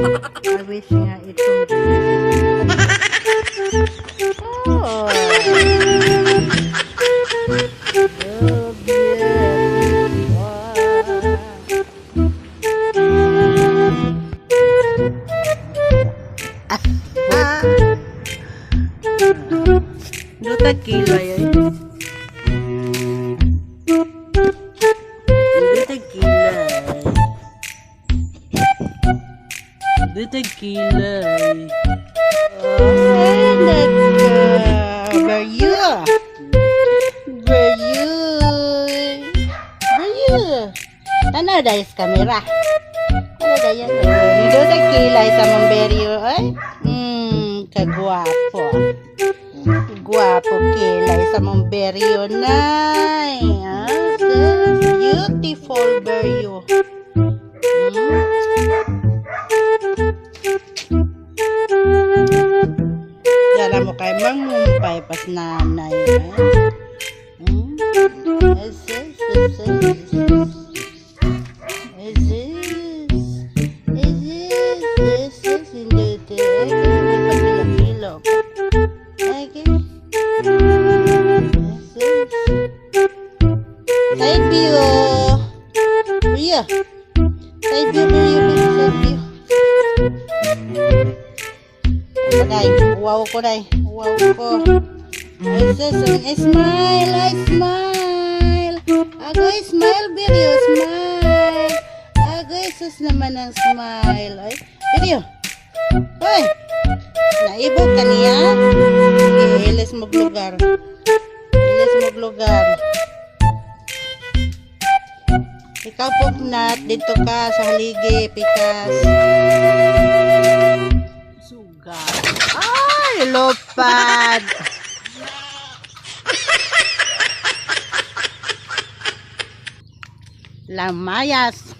I wish nga itong. Oh. So beautiful. Ah. Duta kilay ay. Duta kilay. Duta kilay. Oh, nagka. Where you? Where you? Where you? Tanaw dahil sa camera. Ano dahil? Duta kilay sa mong beryo ay. Kagwapo. Gwapo kilay sa mong beryo, nay. Ah, sis, beautiful beryo. Dala mo kay mangumpay pas nanay. Eh? Yes, yes. Yes, yes. Yes, yes. Hindi, ito. Ay, may pagkilok-kilok. Okay. Yes. Side view. Ria. Side view, Ria. Side view. Patay. Wow ko, day. Wow ko. Ay, sus, ang smile. Ay, smile. Agoy, smile, video. Smile. Agoy, sus naman ang smile. Ay, video. Hoy. Naibog ka niya? Ilis mo lugar. Ilis mo lugar. Ikaw, Puknat, dito ka sa haligi, pikas. Sugat. Ay, lupad. Lamayas.